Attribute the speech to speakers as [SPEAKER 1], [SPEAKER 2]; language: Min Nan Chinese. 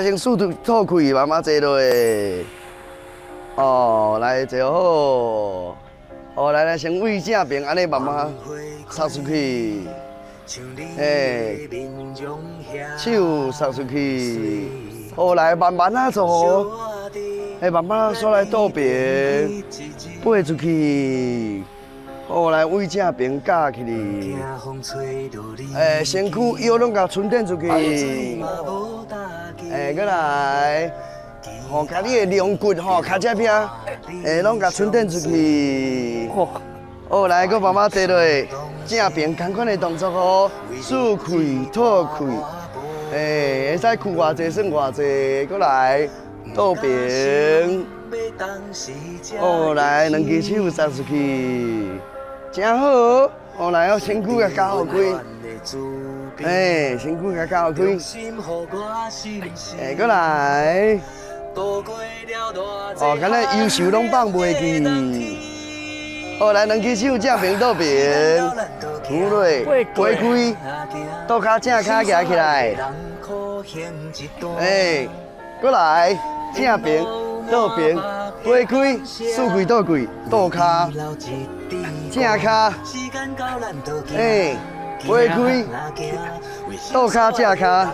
[SPEAKER 1] 先四吐氣，慢慢坐落去。哦，來坐好。哦，來來，先位正爿，按呢慢慢插出去。欸，手插出去。好，來慢慢仔做。欸，慢慢仔煞來倒爿，飛出去。好，來位正爿架起來。欸，身軀腰攏共伸展出去。欸，閣來，吼，共你的龍骨吼，跤這邊，欸，攏共伸展出去。好，來，閣慢慢坐落去，正爿仝款的動作哦，四氣吐氣，欸，會使屈偌濟算偌濟，閣來倒爿。好，來，兩支手插出去，真好。好，來哦，身軀共交予開。欸，身軀共交予開。欸，閣來。哦，敢若憂愁攏放袂記。好，來，兩支手正爿倒爿，好落，飛開，倒跤正跤舉起來。欸，閣來，正爿倒爿，飛開，四氣倒氣，倒跤，正跤，欸，飛開，倒跤正跤，